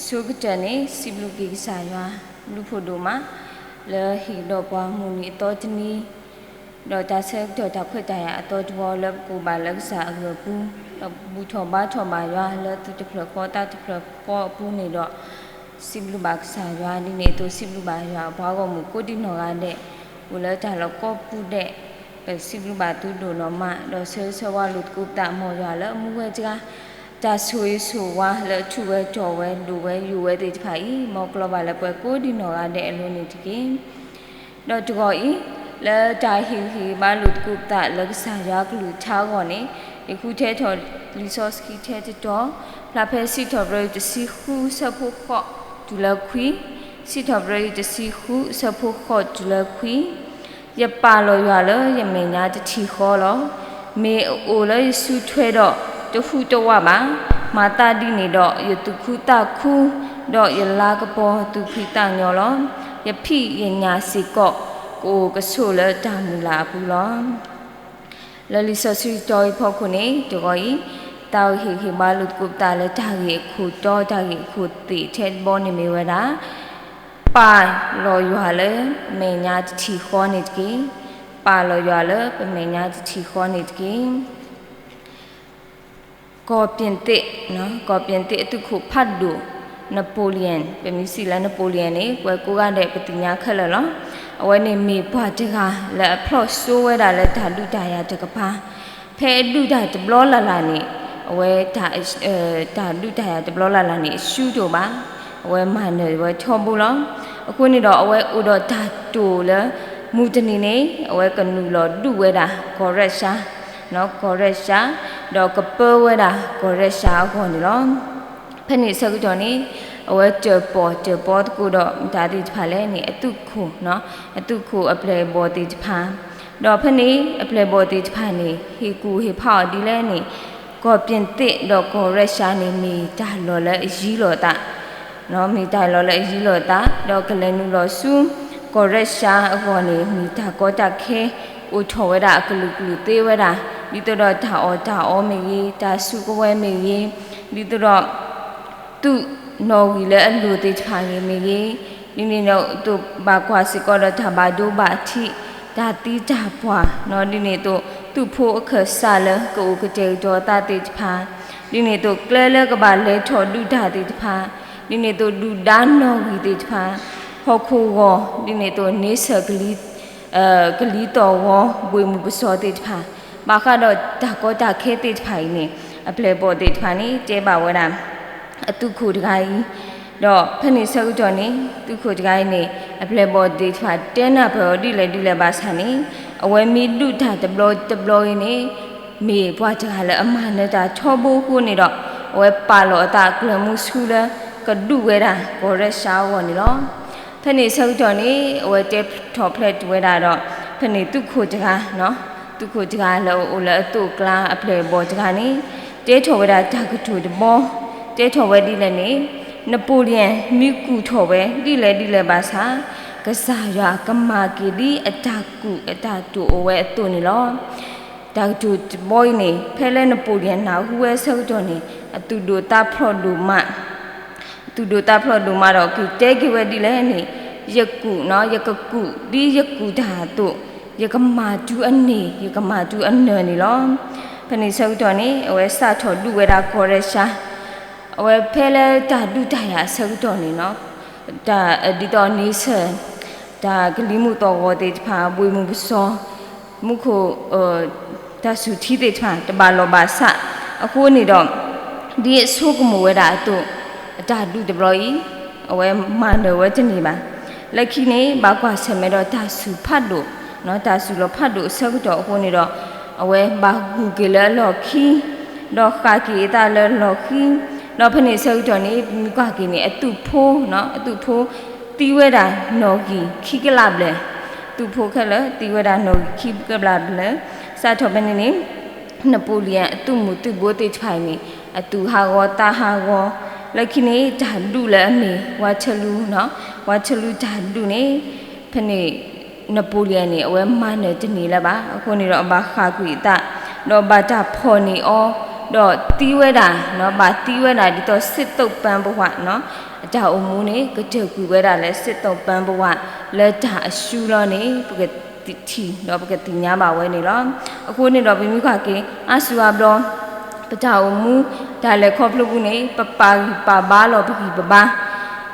ဆိကတၢၢ်န့ၣ် စံးဘျုးက့ၤကစၢ်ယွၤ ဘျုးဖှိၣ်ဒိၣ်မး လၢဟ့ၣ်ကဒီးပှၤမုၢ်နံၤအသီတနံၤ ဒီးတၢ်ဆၢကတီၢ်တၢ်ခွဲးတၢ်ယာ်အသီတဝီ လၢပကိးဘၣ်လၢကစၢ်အဂၢၢ်အပူၤ ဒီးဘူၣ်ထီၣ်ဘါထီၣ်ဘၣ်ယွၤလၢသူၣ်တဖျၢၣ်ဃီသးတဖျၢၣ်ဃီအပူၤန့ၣ်ဒီး စံးဘျုးဘၣ်ကစၢ်ယွၤ ဒ်န့ၣ်အသိး စံးဘျုးဘၣ်ယွၤပှၤဂီၢ်မုၢ်ကိးဒံနီၢ်ဂၤဒဲး အိၣ်လၢတၢ်လီၢ်ကိးပူၤဒဲး ပစံးဘျုးဘၣ်သုဒိၣ်နီၢ်မး ဒီးဆၢဂ့ၤဆၢဝါလိာ်သကိးပသး မ်ယွၤလၢအမူဝဲတဂၤ တၢ်ဆိၣ်ဂ့ၤဆိၣ်ဝါလၢအထူးဝဲတီၢ်ဝဲ ဒိၣ်ဝဲယိာ်ဝဲသ့ၣ်တဖၣ်အံၤ မ်ကျီၤဘၣ်လၢပှၤကိးဒံနီၢ်ဂၤဒဲးအလိၤန့ၣ်တက့ၢ်. ဒီးတဂီၤအံၤ လၢတၢ်ဟ့ၣ်ဂံၢ်ဟ့ၣ်ဘါလိာ်သကိးပသးလၢကစၢ်ယွၤကလုၢ်ကထါအဂီၢ်န့ၣ် ယဃုထၢထီၣ်လံာ်စီဆှံထဲတတီၤ ဖျါဖဲစံးထီၣ်ပတြၢၤတဆံဃုအဆၢဖိဃိးတုၤလၢခွံ, စံးထီၣ်ပတြၢၤတဆံဃုအဆၢဖိဃိးတုၤလၢခွံ ယပာ်လီၤယွၤလၢယမဲာ်ညါတထံၣ်ဃီလီၤ. မ့ၢ်အအိၣ်လၢယစုထွဲဒီးတဟူးတဝးဘၣ်. မၤသးဒ်န့ၣ်ဒီး ယသူၣ်ခုသးခု, ဒီးယလၤကပီၤသူၣ်ဖှံသးညီလီၤ. ယဖံးယညၣ်စ့ၢ်ကီး ကအိၣ်ကဆိးလၢတၢ်မုၢ်လၢ်အပူၤလီၤ. လၢလံာ်စီဆှံတီၤအံၤဖီခိၣ်န့ၣ် တဂီၤအံၤ သးဟ့ၣ်ဂံၢ်ဟ့ၣ်ဘါလိာ်သကိးပသးလၢတၢ်ဂ့ၢ်အခိၣ်တီ တၢ်ဂ့ၢ်အခိၣ်သ့ၣ်ထဲတဘီန့ၣ်မ့ၢ်ဝဲဒၣ် ပာ်လီၤယွၤလၢမဲာ်ညါတထံၣ်ဃီန့ၣ်တက့ၢ်. ပာ်လီၤယွၤလၢပမဲာ်ညါတထံၣ်ဃီန့ၣ်တက့ၢ်. ကီၢ်ပြင်သစ်, ကီၢ်ပြင်သစ်အသုးခိၣ်ဖးဒိၣ် Napoleon ပမ့ၢ်စံးလၢ Napoleon န့ၣ် ပဝဲကိးဂၤဒဲးပသ့ၣ်ညါခဲလၢာ်လီၤ. အဝဲန့ၣ်မ့ၢ်ပှၤတဂၤလၢအဖျီၣ်စိဝဲဒၣ်လၢတၢ်ဒုးတၢ်ယၤတကပၤ ဖဲအဒုးတၢ်တဘျီလၢ်လၢ်န့ၣ် အဝဲ တၢ်ဒုးတၢ်ယၤတဘျီလၢ်လၢ်န့ၣ် အရှုံးတအိၣ်ဘၣ်. အဝဲမၤနၢၤဝဲထီဘိလီၤ. အဃိန့ၣ်ဒီး အဝဲအိၣ်ဒီးတၢ်တိာ်လၢ မုၢ်တနံၤန့ၣ် အဝဲကနုာ်လီၤဒုးဝဲဒၣ်ကီၢ်ရၢၡါ, ကီၢ်ရၢၡါ, ဒီးကပၢဝဲဒၣ်ကီၢ်ရၢၡါအဂီၢ်န့ၣ်လီၤ. ဖဲန့ၣ်အဆၢကတီၢ်န့ၣ် အဝဲတၢၣ်ပီၣ်တၢၣ်ပီသကိးဒီးမတၤသ့ၣ်တဖၣ်လဲၣ်န့ၣ် အသုးခိၣ်, အသုးခိၣ်အပျဲၢ်အဘီၣ်သ့ၣ်တဖၣ်, ဒီးဖဲန့ၣ်အပျဲၢ်အဘီၣ်သ့ၣ်တဖၣ်န့ၣ် ဟ့ၣ်ကူၣ်ဟ့ၣ်ဖးအီၤဒ်လဲၣ်န့ၣ် ကီၢ်ပြင်သစ်ဒီးကီၢ်ရၢၡါန့ၣ် မ့ၢ်တၢ်လီၢ်လၢအယံၤလိာ်သး မ့ၢ်တၢ်လီၢ်လၢအယံၤလိာ်သး ဒီးကလဲၤနုာ်လီၤဆူ ကီၢ်ရၢၡါအဂီၢ်န့ၣ် မ့ၢ်တၢ်ကီတၢ်ခဲ အိၣ်ထီၣ်ဝဲဒၣ်အကလုာ်ကလုာ်သ့ဝဲဒၣ် ဒ်သိးဒီးတၢ်အီၣ်တၢ်အီမ့ၢ်ဂ့ၤ တၢ်စုကဝဲၤမ့ၢ်ဂ့ၤ ဒ်သိးဒီး သုးနီၣ်ဂံၢ်လၢအလိၤသ့ၣ်တဖၣ်န့ၣ်မ့ၢ်ဂ့ၤ, ဒ်န့ၣ်ဒီးသိးဘၣ်ကွၢ်စ့ၢ်ကီးဒီးတၢ်ဘၣ်ဒိဘၣ်ထံး တၢ်သံတၢ်ပှၢ်, ဒ်န့ၣ်အသိး သုးဖိအခၢၣ်စးလၢကအိၣ်ကတဲာ်ကတီၤအသးသ့ၣ်တဖၣ်, ဒ်န့ၣ်အသိး ကျဲလၢကဘၣ်လဲၤထီၣ်ဒုးတၢ်သ့ၣ်တဖၣ်, ဒ်န့ၣ်အသိး ဒုၣ်ဒါနီၣ်ဂံၢ်သ့ၣ်တဖၣ်, ဟီၣ်ခိၣ်ဂီၤ, ဒ်န့ၣ်အသိး န့ဆၢၣ်ကလံၤ ကလံၤသီၣ်ဂီၤ ဘှ့ၣ်မုၢ်ပစီၤသ့ၣ်တဖၣ်, ဘၣ်ဃးဒီးတၢ်ကီတၢ်ခဲသ့ၣ်တဖၣ်အံၤန့ၣ် အပျဲၢ်အဘီၣ်သ့ၣ်တဖၣ်န့ၣ် တဲဘၣ်ဝဲဒၣ် အသုးခိၣ်တဂၤအံၤ, ဒီးဖဲန့ၣ်ဆၢကတီၢ်န့ၣ် သုးခိၣ်တဂၤအံၤန့ၣ် အပျဲၢ်အဘီၣ်သ့ၣ်တဖၣ်တဲနၢ်ပၢၢ်အီၤဒ်လဲၣ်ဒ်လဲၣ်ဘၣ်ဆၣ်န့ၣ် အဝဲမ့ၢ်ဒုးတၢ်တဘျီတဘျီအံၤန့ၣ် မ့ၢ်ပှၤတဂၤလၢအမၤနၢၤတၢ်ထီဘိအဃိန့ၣ်ဒီး အဝဲပာ်လီၤအသးအကျၢၤမူဆူလၢ ကဒုးဝဲဒၣ်ကီၢ်ရၢၡါအဂီၢ်န့ၣ်လီၤ. ဖဲန့ၣ်ဆၢကတီၢ်န့ၣ် အဝဲတဲထီၣ်ဖျဲးထီၣ်ဝဲဒၣ်ဒီး ဖဲန့ၣ်သုးခိၣ်တဂၤ, သုးခိၣ်တဂၤလၢအအိၣ်လၢအသိးအကျါအပျဲၢ်အဘီၣ်တဂၤန့ၣ် တဲထီၣ်ဝဲဒၣ်တၢ်ကတိၤတဘီ, တဲထီၣ်ဝဲဒ်လဲၣ်န့ၣ် နပိလံယၣ်မ့ၢ်ကူၣ်ထီၣ်ဝဲဒ်လဲၣ်ဒ်လဲၣ်ဘၣ်ဆၣ် ကစၢ်ယွၤကမၤက့ၤဒ်အတၢ်ကူၣ်အတၢ်တိာ်အိၣ်ဝဲအသိးန့ၣ်လီၤ. တၢ်ကတိၤတဘီအံၤန့ၣ် ဖဲလၢနပိလံယၣ်နၢ်ဟူဝဲအဆၢကတီၢ်န့ၣ် အသူၣ်ဒိၣ်သးဖျိးဒိၣ်မး သူၣ်ဒိၣ်သးဖျိးဒိၣ်မးဒီး က့ၤတဲက့ၤဝဲဒ်လဲၣ်န့ၣ်, ယကူၣ်, ယကကူၣ်ဒ်ယကူၣ်တၢ်အသိး, ယကမၤတုၤအန့ၣ်, ယကမၤတုၤအနၢၤန့ၣ်လီၤ. ဖဲန့ၣ်ဆၢကတီၢ်န့ၣ် အဝဲစးထီၣ်ဒုးဝဲဒၣ်ကီၢ်ရၢၡါ, အဝဲဖဲလၢတၢ်ဒုးတၢ်ယၤအဆၢကတီၢ်န့ၣ် တၢ်ဒ်သိးန့ဆၢၣ်, တၢ်ကလံၤမုၢ်သီၣ်ဂီၤသ့ၣ်တဖၣ်, ဘှ့ၣ်မုၢ်ပစီၤ, မူခိၣ်, တၢ်စူၤထံသ့ၣ်တဖၣ် တဘၣ်လီၢ်ဘၣ်စး, အဃိန့ၣ်ဒီး ဒ်အဆိကမိၣ်ဝဲဒၣ်အသိး, အတၢ်ဒုးတဘျီအံၤ, အဝဲမၤနၢၤဝဲတန့ၢ်ဘၣ်. လၢခံန့ၣ် ဘၣ်ကွၢ်ဆၢၣ်မဲာ်ဒီးတၢ်စူၤဖးဒိၣ်, တၢ်စူၤလီၤဖးဒိၣ်အဆၢကတီၢ်အဃိန့ၣ်ဒီး, အဝဲဘၣ်ဂုာ်က့ၤလၢအလီၢ်ခံ, ဒီးဃၣ်က့ၤအသးလၢအလီၢ်ခံ, ဒီးဖဲန့ၣ်အဆၢကတီၢ်န့ၣ် ပမ့ၢ်ကွၢ်က့ၤန့ၣ် အသုးဖိ, အသုးဖိ သံဝဲဒၣ်နီၣ်ဂံၢ်ခံကလးဘျဲၣ်, သုးဖိခဲလၢာ်သံဝဲဒၣ်နီၣ်ဂံၢ်ခံကလးဘျဲၣ်, စးထီၣ်ဖဲန့ၣ်န့ၣ် နပိလံယၣ်အသုးမုၢ်သုးဘိသ့ၣ်တဖၣ်အံၤန့ၣ် အသူၣ်ဟးဂီၤသးဟးဂီၤ, လၢခံန့ၣ် တၢ်ဒုးလၢအမ့ၢ် ဝါထၢလူ, ဝါထၢလူတၢ်ဒုးန့ၣ်, ဖဲန့ၣ် နပိလံယၣ်န့ၣ် အဝဲမၤနၢၤတန့ၢ်လၢၤဘၣ်. အဃိန့ၣ်ဒီးအဘၣ်ဃၣ်ကွံာ်အသး, ဒီးဘၣ်တၢ်ဖီၣ်န့ၢ်အီၤ ဒီးသံဝဲဒၣ်, ဘၣ်သံဝဲဒၣ်ဒ်သိးစစ်သုံ့ပန်းဘဝ, အတၢ်အိၣ်မူန့ၣ် ကတၢၢ်ကွံာ်ဝဲဒၣ်လၢစစ်သုံ့ပန်းဘဝ လၢတၢ်အရှုံးလီၤန့ၣ် ပကထံၣ်ဒီးပကသ့ၣ်ညါဘၣ်ဝဲန့ၣ်လီၤ. အဃိန့ၣ်ဒီးပမ့ၢ်ကွၢ်က့ၤ အါစုအါဘျီ ပတၢ်အိၣ်မူ တၢ်လဲၤခီဖျိပူၤန့ၣ် ပပာ်ဂံၢ်ပာ်ဘါလီၤပဂံၢ်ပဘါ,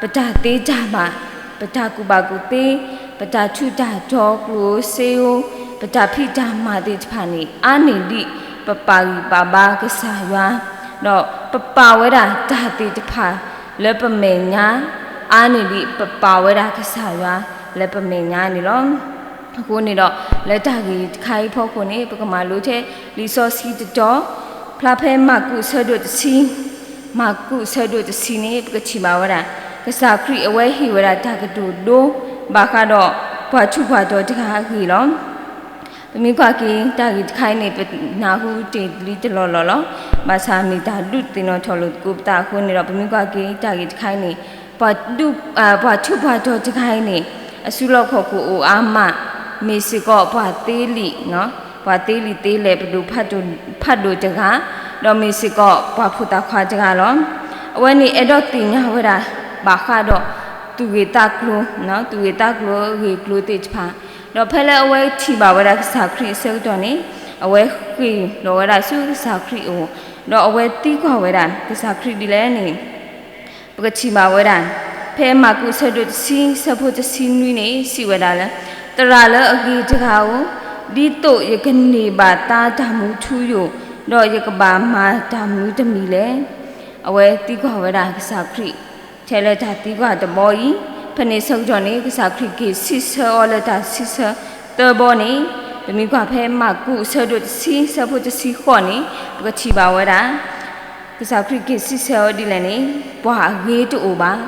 ပတၢ်သ့တၢ်ဘၣ်, ပတၢ်ကူၣ်ဘၣ်ကူၣ်သ့, ပတၢ်ထူးတၢ်တီၤ ကျိၣ်ဧိၤစ့ဧိၤ, ပတၢ်ဖံးတၢ်မၤသ့ၣ်တဖၣ်န့ၣ် အါန့ၢ်ဒံးပပာ်ဂံၢ်ပာ်ဘါကစၢ်ယွၤ, ဒီးပပာ်ဝဲဒၣ်တၢ်သ့ၣ်တဖၣ်လၢပမဲာ်ညါ, အါန့ၢ်ဒံးပပာ်ဝဲဒၣ်ကစၢ်ယွၤလၢပမဲာ်ညါန့ၣ်လီၤ. အဃိန့ၣ်ဒီး လၢတၢ်ဂ့ၢ်တခါအံၤအဖီခိၣ်န့ၣ် ပကမၤလိထဲလံာ်စီဆှံတတီၤ ဖျါဖဲမၢ်ကူးအဆၢဒိၣ်တဆံ, မၢ်ကူးအဆၢဒိၣ်တဆံန့ၣ် ပကထံၣ်ဘၣ်ဝဲဒၣ် ကစၢ်ခရံာ်အဝဲဟ့ၣ်ဝဲဒၣ်တၢ်ကတိၤဒိ ဘၣ်ဃးဒီးပှၤထူးပှၤတီၤတဂၤအဂ့ၢ်လီၤ. ပမ့ၢ်ကွၢ်က့ၤတၢ်ဂ့ၢ်တခါအံၤန့ၣ် ပနၢ်ဟူတ့ၢ်လံတလီၢ်လီၢ်လီၤ. ဘၣ်ဆၣ်မ့ၢ်တၢ်ဒုးသ့ၣ်နီၣ်ထီၣ်လိာ်သကိးပသးအဃိန့ၣ်ဒီး ပမ့ၢ်ကွၢ်က့ၤတၢ်ဂ့ၢ်တခါအံၤန့ၣ် ပှၤထူးပှၤတီၤတဂၤအံၤန့ၣ် အစုလီၢ်ခီၣ်ခိၣ်အိၣ်အါမး, မ့ၢ်စ့ၢ်ကီးပှၤသ့လံာ်, ပှၤသ့လံာ်သ့လဲၢ် ပဒိၣ်ဖးဒိၣ်တဂၤ, ဒီးမ့ၢ်စ့ၢ်ကီးပှၤဖိသၣ်ခွါတဂၤလီၤ. အဝဲန့ၣ်အဲၣ်ဒိးသ့ၣ်ညါဝဲဒၣ် ဘၣ်ဃးဒီးသူၣ်ဂ့ၢ်သးကျိၤ, သူၣ်ဂ့ၢ်သးကျိၤအဂ့ၢ်အကျိၤသ့ၣ်တဖၣ်, ဒီးဖဲလၢအဝဲထံၣ်ဘၣ်ဝဲဒၣ်ကစၢ်ခရံာ်အဆၢကတီၢ်န့ၣ် အဝဲဃ့ၢ်လီၤဝဲဒၣ်ဆူကစၢ်ခရံာ်အအိၣ်, ဒီးအဝဲသံကွၢ်ဝဲဒၣ် ကစၢ်ခရံာ်ဒ်လဲၣ်န့ၣ် ပကထံၣ်ဘၣ်ဝဲဒၣ် ဖဲမၢ်ကူးအဆၢဒိၣ်တဆံ အဆၢဖိတဆံနွံန့ၣ် စံးဝဲဒၣ်လၢ သရၣ်လၢအဂ့ၤတဂၤဧၢ, ဒ်သိးယကန့ၢ်ဘၣ်သါတၢ်မူထူယိာ်, ဒီးယကဘၣ်မၤတၢ်မနုၤတမံၤလဲၣ်. အဝဲသံကွၢ်ဝဲဒၣ်ကစၢ်ခရံာ် ထဲလၢတၢ်သံကွၢ်တဘီအံၤ, ဖဲန့ၣ်ဆၢကတီၢ်န့ၣ် ကစၢ်ခရံာ်က့ၤစံးဆၢအီၤလၢတၢ်စံးဆၢသၢဘီန့ၣ်, ပမ့ၢ်ကွၢ်ဖဲမၢ်ကူးအဆၢဒိၣ်တဆံ အဆၢဖိတဆံဃိးန့ၣ် ပကထံၣ်ဘၣ်ဝဲဒၣ် ကစၢ်ခရံာ်က့ၤစံးဆၢအီၤဒ်လဲၣ်န့ၣ်, ပှၤအဂ့ၤတအိၣ်ဘၣ်,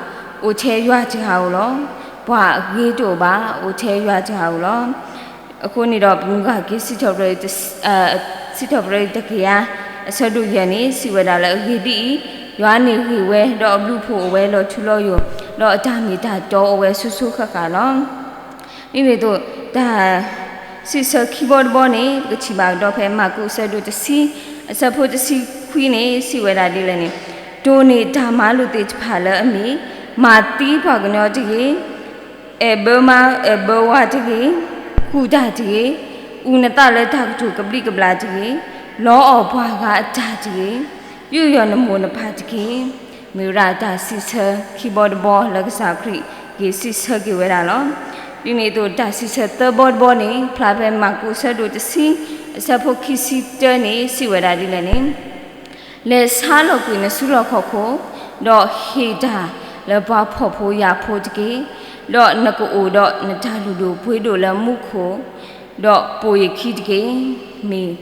အိၣ်ထဲယွၤတဂၤဧိၤလီၤ. ပှၤအဂ့ၤတအိၣ်ဘၣ်, အိၣ်ထဲယွၤတဂၤဧိၤလီၤ. အဃိန့ၣ်ဒီး ပမ့ၢ်ကွၢ်က့ၤ စံးထီၣ်ပတြၢၤ စံးထီၣ်ပတြၢၤတကယၤ အဆၢဒိၣ်ယဲၢ်န့ၣ် စံးဝဲဒၣ်လၢအဂ့ၢ်ဒ်အံၤ, ယွၤန့ၣ်ဂ့ၤဝဲ, ဒီးအဘျုးအဖှိၣ်အိၣ်ဝဲလီၤထူလီၤယိာ်, ဒီးအတၢ်မ့ၢ်တၢ်တီအိၣ်ဝဲဆိဆိဃၣ်ဃၣ်လီၤ. မ့မ့ၢ်သိး တၢ်စံးဆၢခံဘီတဘီန့ၣ် ပကထံၣ်ဘၣ်ကဒီးဖဲမၢ်ကူးအဆၢဒိၣ်တဆံ အဆၢဖိတဆံခွံန့ၣ် စံးဝဲဒၣ်ဒ်လဲၣ်န့ၣ်, တိၢ်န့ၢ်တၢ်မၤလိာ်သ့ၣ်တဖၣ်လၢအမ့ၢ်, မၤသံပှၤကညီတဂ့ၤ, အဲၣ်ဘၢမါအဲၣ်ဘၢဝၤတဂ့ၤ, ကူၣ်တၢ်တဂ့ၤ, အုၣ်နသးလၢတၢ်ကတိၤကဘျံးကဘျၣ်တဂ့ၤ, လီအီၣ်ပှၤဂၤအတၢ်တဂ့ၤ, ယူးယီၣ်နမိၢ်နပၢ်တက့ၢ်. မ့ၢ်ဝဲဒၣ်တၢ်စံးဆၢခံဘီတဘီလၢကစၢ်ခရံာ်က့ၤစံးဆၢက့ၤဝဲဒၣ်လီၤ. ဒ်န့ၣ်အသိး တၢ်စံးဆၢသၢဘီတဘီန့ၣ် ဖျါဖဲမၢ်ကူးအဆၢဒိၣ်တဆံ အဆၢဖိခံဆံတၢန့ၣ် စံးဝဲဒၣ်ဒ်လဲၣ်န့ၣ်, လဲၤဆါလီၤကွံာ်နစုလီၢ်ခီၣ်ခိၣ်, ဒီးဟ့ၣ်တၢ်လၢပှၤဖှီၣ်ဖိယာ်ဖိတက့ၢ်. ဒီးနကအိၣ်ဒီးနတၢ်လုၢ်ဒိၣ်ပှ့ၤဒိၣ်လၢမူခိၣ်, ဒီးပိာ်ယခံတက့ၢ်. မ့ၢ်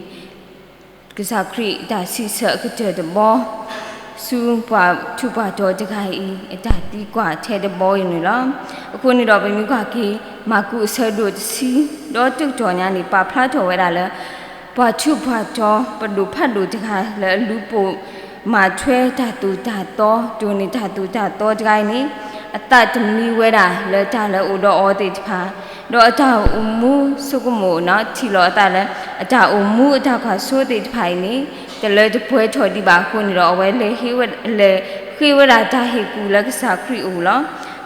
ကစၢ်ခရံာ်အတၢ်စံးဆၢအကတၢၢ်တဘီ ဆူပှၤထူးပှၤတီၤတဂၤအံၤ အတၢ်သံကွၢ်ထဲတဘီအံၤန့ၣ်လီၤ. အဃိန့ၣ်ဒီး ပမ့ၢ်ကွၢ်က့ၤ မၢ်ကူးအဆၢဒိၣ်တဆံ ဒီးတုၤတီၢ်ညါန့ၣ် ပာ်ဖျါထီၣ်ဝဲဒၣ်လၢ ပှၤထူးပှၤတီၤ ပဒိၣ်ဖးဒိၣ်တဂၤလၢအလူၤပိာ်မၤထွဲတၢ်သိၣ်တၢ်သီ တိၢ်န့ၢ်တၢ်သိၣ်တၢ်သီတဂၤအံၤန့ၣ် အသးတမံဝဲဒၣ်လၢတၢ်လၢအိၣ်ဒီးအီၤသ့ၣ်တဖၣ် ဒီးအတၢ်အိၣ်မူဆိကမိၣ်န့ၣ် ထံၣ်လီၤအသးလၢ အတၢ်အိၣ်မူအတၢ်ကွၢ်စိသ့ၣ်တဖၣ်အံၤန့ၣ် တလၢတပှဲၤထီၣ်ဒံးဘၣ်အဃိန့ၣ်ဒီး အဝဲလဲၤ လဲၤဃ့ဝဲဒၣ်တၢ်ဟ့ၣ်ကူၣ်လၢကစၢ်ခရံာ်အအိၣ်လီၤ.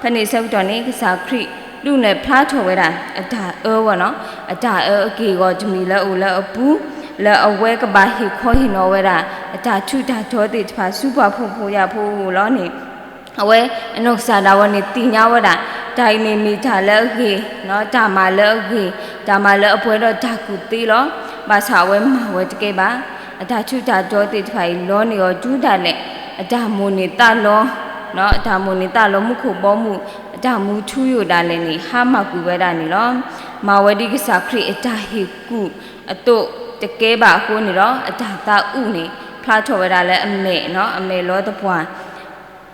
ဖဲန့ၣ်အဆၢကတီၢ်န့ၣ် ကစၢ်ခရံာ်ဒုးနဲၣ်ဖျါထီၣ်ဝဲဒၣ် အတၢ်အၢဝဲန့ၣ် အတၢ်အၢအက့ၢ်အဂီၤတမံၤလၢအအိၣ်လၢအပူၤ လၢအဝဲကဘၣ်ဟ့ၣ်ခီဟ့ၣ်နီၤဝဲဒၣ် အတၢ်ထူးတၢ်တီၤသ့ၣ်တဖၣ်ဆူပှၤဖှီၣ်ဖိယာ်ဖိအအိၣ်လီၤန့ၣ် အဝဲအနီၢ်ကစၢ်ဒၣ်ဝဲန့ၣ်သ့ၣ်ညါဝဲဒၣ် တၢ်အံၤန့ၣ်မ့ၢ်တၢ်လၢအဂ့ၤ, တၢ်မၤလၢအဂ့ၤ, တၢ်မၤလၢအပှဲၤဒီးတၢ်ကူၣ်သ့လီၤ. ဘၣ်ဆၣ်အဝဲမၤဝဲတကဲဘၣ်. အတၢ်ထူးတၢ်တီၤသ့ၣ်တဖၣ်အံၤ လီန့ၢ်အီၤတုၤဒၣ်လဲာ် အတၢ်မိၣ်န့ၢ်သးလီ, အတၢ်မိၣ်န့ၢ်သးလီ မူခိၣ်ဘီမုၢ် အတၢ်မူထူယိာ်ဒၣ်လဲာ်န့ၣ် ဟါမၢ်ကွံာ်ဝဲဒၣ်န့ၣ်လီၤ. မၤဝဲဒ်ကစၢ်ခရံာ်အတၢ်ဟ့ၣ်ကူၣ်အသိးတကဲဘၣ်အဃိန့ၣ်ဒီး အတၢ်သးအုးန့ၣ် ဖျါထီၣ်ဝဲဒၣ်လၢအမဲာ်, အမဲာ်လီၤသပှၢ်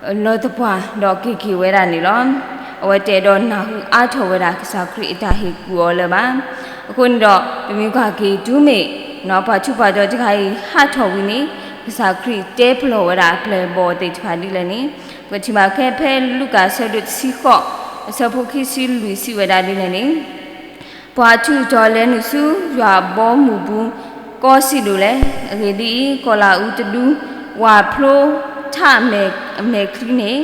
လီၤသပှၢ်ဒီးက့ၤက့ၤဝဲဒၣ်န့ၣ်လီၤ. အဝဲတအဲၣ်ဒိးနၢ်ဟူအါထီၣ်ဝဲဒၣ် ကစၢ်ခရံာ်အတၢ်ဟ့ၣ်ကူၣ်အီၤလၢၤဘၣ်. အဃိန့ၣ်ဒီး ပမ့ၢ်ကွၢ်က့ၤတုၤမ့ၢ် ပှၤထူးပှၤတီၤတဂၤအံၤ ဟးထီၣ်ဝံၤန့ၣ် ကစၢ်ခရံာ်တဲပလီၢ်ဝဲဒၣ်အပျဲၢ်အဘီၣ်သ့ၣ်တဖၣ်ဒ်လဲၣ်န့ၣ် ပကထံၣ်ဘၣ်ဖဲ ဖဲလူၤကၣ်အဆၢဒိၣ်တဆံဃိး အဆၢဖိခံဆံလွံၢ် စံးဝဲဒၣ်ဒ်လဲၣ်န့ၣ် ပှၤထူးပှၤတီၤလဲၤနုာ်ဆူယွၤအဘီအမုၢ်ပူၤ ကီၢ်စံၣ်ဒိၣ်လဲၣ်. အဂ့ၢ်ဒ်အံၤ, ကီၢ်လၤအူတဒူ ဝၢ်ဖျိထၣ်အမဲာ်ချံန့ၣ်,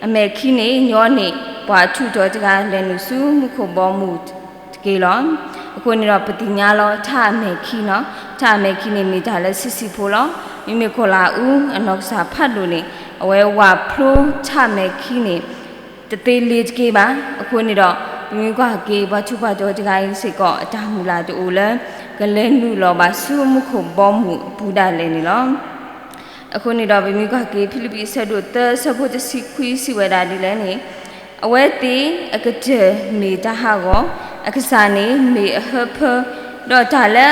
အမဲာ်ခံန့ၣ် ညီန့ၢ်ပှၤထူးတီၤတဂၤ လဲၤနုာ်ဆူမူခိၣ်ဘီမုၢ်တက့ၢ်လီၤ. အဃိန့ၣ်ဒီး ပသ့ၣ်ညါလီၤ ထၣ်အမဲာ်ခံနီၤ, ထၣ်အမဲာ်ခံန့ၣ် မ့ၢ်တၢ်လၢဆံးဆံးဖိလီၤ. မ့မ့ၢ်ကီၢ်လၤအူအနီၢ်ကစၢ်ဖးဒိၣ်န့ၣ် အဝဲဝၢ်ဖျိထၣ်မဲာ်ခံန့ၣ် တသ့လ့ၤတက့ၢ်ဘၣ်. အဃိန့ၣ်ဒီး ပမ့ၢ်ကွၢ်က့ၤ ပှၤထူးပှၤတီၤတဂၤအံၤစ့ၢ်ကီး အတၢ်မုၢ်လၢ်တအိၣ်လၢ ကလဲၤနုာ်လီၤဘၣ်ဆူမူခိၣ်ဘီမုၢ်အပူၤဒၣ်လဲာ်န့ၣ်လီၤ. အဃိန့ၣ်ဒီး ပမ့ၢ်ကွၢ်က့ၤ ဖံလံးပံး အဆၢဒိၣ်သၢ အဆၢဖိတဆံခွံ စံးဝဲဒၣ်ဒ်လဲၣ်န့ၣ်, အဝဲသ့ၣ်အကတၢၢ်မ့ၢ်တၢ်ဟးဂီၤ, အကစၢ်န့ၣ်မ့ၢ်အဟၢဖၢ, ဒီးတၢ်လၢ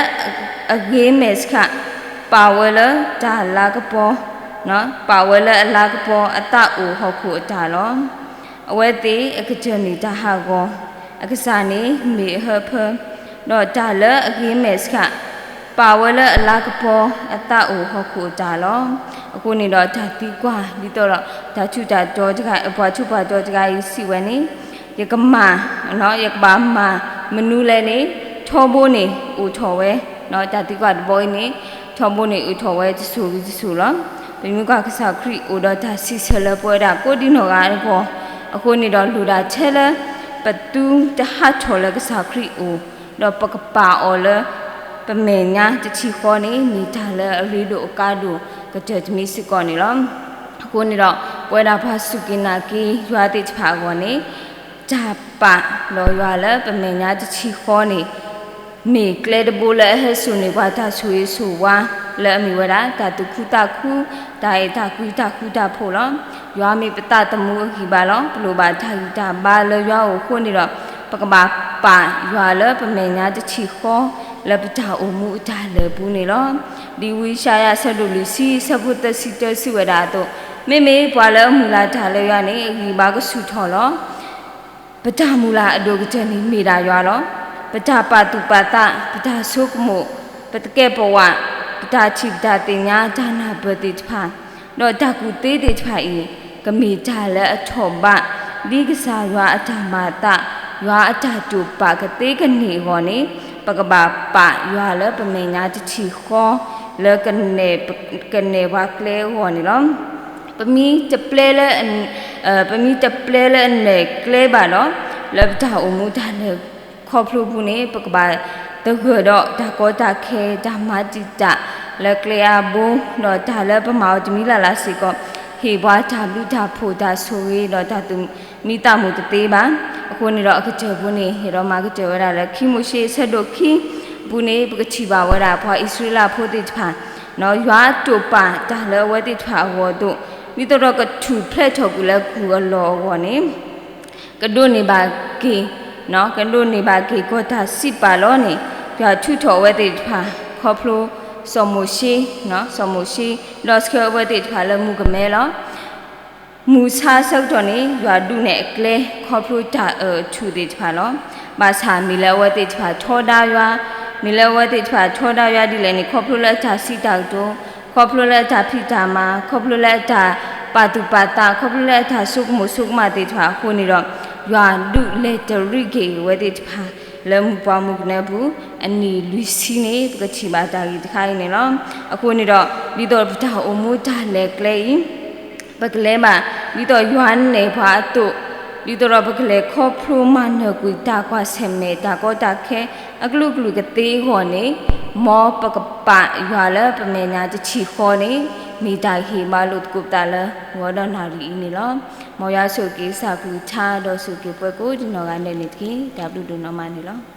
အဂ့ၤမဲာ်ဆှး ပာ်ဝဲလၢတၢ်လၤကပီၤ, ပာ်ဝဲလၢအလၤကပီၤအသးအိၣ်ဟီၣ်ခိၣ်အတၢ်လီၤ. အဝဲသ့ၣ်အကတၢၢ်မ့ၢ်တၢ်ဟးဂီၤ, အကစၢ်န့ၣ်မ့ၢ်အဟၢဖၢ, ဒီးတၢ်လၢအဂ့ၤမဲာ်ဆှး ပာ်ဝဲလၢအလၤကပီၤအသးအိၣ်ဟီၣ်ခိၣ်အတၢ်လီၤ. အဃိန့ၣ်ဒီး တၢ်သံကွၢ် ဒ်သိးဒီး တၢ်ထူးတၢ်တီၤတဂၤ ပှၤထူးပှၤတီၤတဂၤအံၤစံးဝဲန့ၣ်, ယကမၤ, ယကဘၣ်မၤမနုၤလဲၣ်န့ၣ်, ထီဘိန့ၣ်အိၣ်ထီၣ်ဝဲ, တၢ်သံကွၢ်တဘီအံၤန့ၣ် ထီဘိန့ၣ်အိၣ်ထီၣ်ဝဲတစိၤဂံၤတစိၤလီၤ. ပမ့ၢ်ကွၢ်ကစၢ်ခရံာ်အိၣ်ဒီးတၢ်စံးဆၢလၢပဝဲဒၣ်ကိးဒံနီၢ်ဂၤအဂီၢ်, အဃိန့ၣ်ဒီး လိၣ်ဒၣ်ထဲလၢ ပသုတဟးထီၣ်လၢကစၢ်ခရံာ်အအိၣ်, ဒီးပကပာ်အီၤလၢ ပမဲာ်ညါတထံၣ်ဃီန့ၣ် မ့ၢ်တၢ်လၢအရ့ဒိၣ်အကါဒိၣ်ကတၢၢ်တမံၤစ့ၢ်ကီးန့ၣ်လီၤ. အဃိန့ၣ်ဒီး ပဝဲဒၣ်ပှၤစူၢ်က့ၤနာ်က့ၤယွၤသ့ၣ်တဖၣ်အဂီၢ်န့ၣ်, တၢ်ပာ်လီၤယွၤလၢပမဲာ်ညါတထံၣ်ဃီန့ၣ် မ့ၢ်ကျဲတဘိလၢအဟဲစိာ်န့ၢ်ပှၤတၢ်ဆိၣ်ဂ့ၤဆိၣ်ဝါ လၢအမ့ၢ်ဝဲဒၣ် တၢ်သူၣ်ခုသးခု, တၢ်အဲၣ်တၢ်ကွံတၢ်ဃူတၢ်ဖိးလီၤ. ယွၤမ့ၢ်ပသးသမူအဂံၢ်ဘါလီၤ. ပလိၣ်ဘၣ်တၢ်ဂံၢ်တၢ်ဘါလၢယွၤအအိၣ်အဃိန့ၣ်ဒီး ပကဘၣ်ပာ်ယွၤလၢပမဲာ်ညါတထံၣ်ဃီ လၢပတၢ်အိၣ်မူအတၢ်လဲၤပူၤန့ၣ်လီၤ. ဒ်ဝံယၡါယၤအဆၢဒိၣ်လွံၢ်ဆံ အဆၢဖိသၢဆံတၢ စံးဝဲဒၣ်အသိး, မ့မ့ၢ်ပှၤလၢအမုၢ်လၢ်တၢ်လၢယွၤန့ၣ် အဂံၢ်ဘါကဆူၣ်ထီၣ်လီၤ. ပတၢ်မုၢ်လၢ်အဒိၣ်ကတၢၢ်န့ၣ်မ့ၢ်ဒၣ်ယွၤလီၤ. ပတၢ်ပာ်သူၣ်ပာ်သး, ပတၢ်ဆိကမိၣ်, ပသကဲးပဝး, ပတၢ်ထံၣ်ပတၢ်သ့ၣ်ညါ, တၢ်နၢ်ပၢၢ်သ့ၣ်တဖၣ်, ဒီးတၢ်ကူၣ်သ့သ့ၣ်တဖၣ်အံၤ, ကမ့ၢ်တၢ်လၢအထီၣ်ဘး ဒ်ကစၢ်ယွၤအတၢ်မၤအသး, ယွၤအတၢ်တိာ်ပာ်ကသ့ကန့ၢ်အဂီၢ်န့ၣ်, ပကဘၣ်ပာ်ယွၤလၢပမဲာ်ညါတထံၣ်ဃီ လၢ ကနဲၣ်ပှၤကျဲအဂီၢ်န့ၣ်လီၤ. ပမ့ၢ်တပျဲလၢ ပမ့ၢ်တပျဲလၢအနဲၣ်ကျဲဘၣ်ဒီး လၢပတၢ်အိၣ်မူတၢ်လဲၤခီဖျိပူၤန့ၣ် ပကဘၣ်သဂၢၢ်ဒီးတၢ်ကီတၢ်ခဲ တၢ်မၤတံာ်တာ်လၢကျဲအါဘိ ဒီးတၢ်လၢပမၤအီၤတမံၤလၢ်လၢ်စ့ၢ်ကီး ဟ့ၣ်ပှၤတၢ်ဘျုးတၢ်ဖှိၣ်တၢ်ဆိၣ်ဂ့ၤ ဒီးတၢ်သူၣ်မံသးမုာ်တသ့ဘၣ်. အဃိန့ၣ်ဒီးအကတၢၢ်ပူၤန့ၣ် ယအဲၣ်ဒိးမၤကတၢၢ်ဝဲဒၣ်လၢ ခံမိၤၡ့အဆၢဒိၣ်ခံပူၤန့ၣ် ပကထံၣ်ဘၣ်ဝဲဒၣ်ပှၤအံၣ်စရ့လးဖိသ့ၣ်တဖၣ် ယွၤတိာ်ပာ်တၢ်လၢအဝဲသ့ၣ်တဖၣ်အဂီၢ်အသိး ဒ်သိးဒီးကထူၣ်ဖျဲးထီၣ်ကွံာ်လၢကုၢ်အလီၢ်အဂီၢ်န့ၣ် ကဒိးန့ၢ်ဘၣ်က့ၤ, ကဒိးန့ၢ်ဘၣ်က့ၤကီၢ်တၢ်စံးပာ်လီၤန့ၣ် ယွၤထုးထီၣ်အဝဲသ့ၣ်တဖၣ် ခီဖျိ စီၤမိၤၡ့, စီၤမိၤၡ့ ဒီးဆှၢအဝဲသ့ၣ်တဖၣ်လၢမူကမဲလီၤ. မုၢ်ဆါဆၢကတီၢ်န့ၣ် ယွၤဒုးနဲၣ်အကျဲ ခီဖျိတၢ်အၢၣ်အထူၣ်သ့ၣ်တဖၣ်လီၤ. ဘၣ်ဆၣ်မ့ၢ်လၢအဝဲသ့ၣ်တဖၣ်ထီဒါယွၤ, မ့ၢ်လၢအဝဲသ့ၣ်တဖၣ်ထီဒါယွၤဒ်လဲၣ်န့ၣ် ခီဖျိလၢအတၢ်စံးတၢ်ကတိၤ, ခီဖျိလၢအတၢ်ဖံးတၢ်မၤ, ခီဖျိလၢအတၢ်ပာ်သူၣ်ပာ်သး, ခီဖျိလၢအတၢ်ဆိကမိၣ်ဆိကမးသ့ၣ်တဖၣ်အဃိန့ၣ်ဒီး ယွၤဒုးလဲၤတရံးက့ၤအဝဲသ့ၣ်တဖၣ် လၢမုၢ်ပှၢ်မုၢ်ကနၢပူၤ အနံၣ်လွံၢ်ဆံန့ၣ် ပကထံၣ်ဘၣ်တၢ်ဂ့ၢ်တခါအံၤန့ၣ်လီၤ. အဃိန့ၣ်ဒီး ဒ်သိးပတၢ်အိၣ်မူတၢ်လဲၤကျဲအံၤ ပကလဲၤဘၣ် ဒ်သိးယွၤနဲၣ်ပှၤအသိး, ဒ်သိးဒီးပကလဲၤခီဖျိမၤနၢၤကွံာ်တၢ်ကွၢ်ဆၢၣ်မဲာ်တၢ်ကီတၢ်ခဲ အကလုာ်ကလုာ်ကသ့အဂီၢ်န့ၣ်, မ်ပကပာ်ယွၤလၢပမဲာ်ညါတထံၣ်ဃီန့ၣ် မ့ၢ်တၢ်ဟ့ၣ်ဘါလိာ်သကိးပသးလၢ ဂီၤဒီးနၣ်ရံၣ်အံၤန့ၣ်လီၤ. မ်ယွၤဆိၣ်ဂ့ၤက့ၤကစၢ်အကလုၢ်ကထါ ဒီးဆိၣ်ဂ့ၤက့ၤပှၤကိးဒံနီၢ်ဂၤဒဲးန့ၣ်တက့ၢ်. တၢ်ဘျုးဒိၣ်နီၢ်မးန့ၣ်လီၤ.